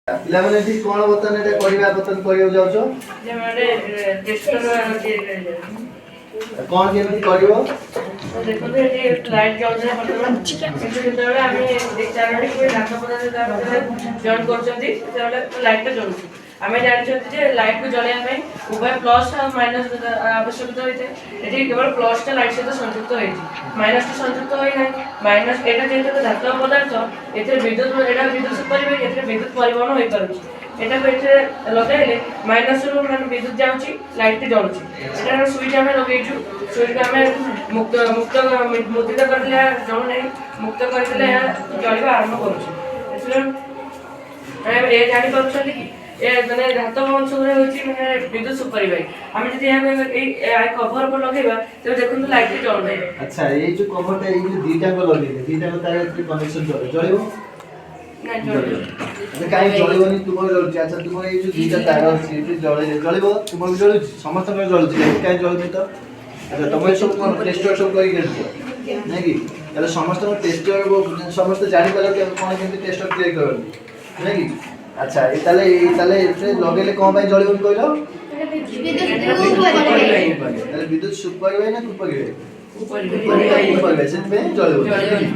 ପିଲାମାନେ, ଏଠି କଣ ବର୍ତ୍ତମାନ ଏଟା କରିବା, ବର୍ତ୍ତମାନ କରିବାକୁ ଯାଉଛ? ଟେଷ୍ଟର ତିଆରି କରାଯାଉଛି। କଣ କେମିତି କରିବ? ତ ଦେଖନ୍ତୁ, ଏଠି ଲାଇଟ୍ ଜଳୁଥିଲା ବର୍ତ୍ତମାନ। କିନ୍ତୁ ଯେତେବେଳେ ଆମେ ଏଇ ଚାରୋଟି ପୁଣି ଧାତବ ପଦାର୍ଥ ତା ଭିତରେ ଜଏନ୍ କରୁଛନ୍ତି, ସେତେବେଳେ ଲାଇଟ୍ଟା ଜଳୁଛି। ଆମେ ଜାଣିଛନ୍ତି ଯେ ଲାଇଟ୍କୁ ଜଳାଇବା ପାଇଁ ଉଭୟ ପ୍ଲସ୍ ଆଉ ମାଇନସ୍ ଆବଶ୍ୟକତା ହୋଇଥାଏ। ଏଠି କେବଳ ପ୍ଲସ୍ଟା ଲାଇଟ୍ ସହିତ ସଂଯୁକ୍ତ ହୋଇଛି, ମାଇନସ୍ଟା ସଂଯୁକ୍ତ ହୋଇନାହିଁ। ମାଇନସ୍ ଏଇଟା ଯେହେତୁ ଏକ ଧାତବ ପଦାର୍ଥ, ଏଥିରେ ବିଦ୍ୟୁତ, ଏଇଟା ବିଦ୍ୟୁତ ସୁପରିବାହୀ, ଏଥିରେ ବିଦ୍ୟୁତ ପରିବହନ ହୋଇପାରୁଛି। ଏଟାକୁ ଏଥିରେ ଲଗାଇଲେ ମାଇନସରୁ ମାନେ ବିଦ୍ୟୁତ ଯାଉଛି, ଲାଇଟ୍ଟି ଜଳୁଛି। ଏଟାର ସୁଇଚ୍ ଆମେ ଲଗେଇଛୁ। ସୁଇଚ୍କୁ ଆମେ ମୁକ୍ତ ମୁକ୍ତ ମୁଦ୍ରିତ କରିଦେଲେ ଏହା ଜଳୁନାହିଁ, ମୁକ୍ତ କରିଦେଲେ ଏହା ଜଳିବା ଆରମ୍ଭ କରୁଛି। ଏଥିରେ ଆମେ ଏ ଜାଣିପାରୁଛନ୍ତି କି ଏ ମାନେ ଧାତବ ଅଂଶ ଗୁଡ଼ା ହେଉଛି ମାନେ ବିଦ୍ୟୁତ ସୁପରିବାହୀ। ଆମେ ଯଦି ଏହାକୁ ଏଇ କଭର ଉପରେ ଲଗେଇବା, ତେବେ ଦେଖନ୍ତୁ, ଲାଇଟ୍ଟି ଜଳୁନାହିଁ। ଆଚ୍ଛା, ଏଇ ଯୋଉ କଭରଟା, ଏଇ ଯୋଉ ଦିଟାଙ୍କ ଲଗେଇଲେ, ଦିଟାଙ୍କ ତାର ଏଥିରେ କନେକ୍ସନ ଚଳେ, ଜଳିବ? ନାଇଁ, ଜଳିବ। ଆଚ୍ଛା, କାହିଁ ଜଳିବନି? ତୁମର ଜଳୁଛି। ଆଚ୍ଛା, ତୁମର ଏଇ ଯୋଉ ଦିଟା ତାର ଅଛି, ଏଠି ଜଳେଇଲେ ଜଳିବ? ତୁମର ବି ଜଳୁଛି, ସମସ୍ତଙ୍କର ଜଳୁଛି, ଲାଇଟ୍ କାହିଁ ଜଳୁନି ତ? ଆଚ୍ଛା, ତମେ ସବୁ କଣ ଟେଷ୍ଟର ସବୁ କରିକି ଆଣିଛ, ନାଇଁ କି? ତାହେଲେ ସମସ୍ତଙ୍କ ଟେଷ୍ଟର, ସମସ୍ତେ ଜାଣିପାରିଲ କି କଣ କେମିତି ଟେଷ୍ଟର ତିଆରି କରନ୍ତି, ନାଇଁ କି? ଆଚ୍ଛା, ଏଇ ତାହେଲେ ଏଥିରେ ଲଗେଇଲେ କଣ ପାଇଁ ଜଳିବନି କହିଲ? ତାହେଲେ ବିଦ୍ୟୁତ ସୁପରିବାହୀ ନା କୁପରିବାହୀ? କୁପରିବାହୀ, ସେଥିପାଇଁ ଜଳିବନି, ନାଇଁ କି?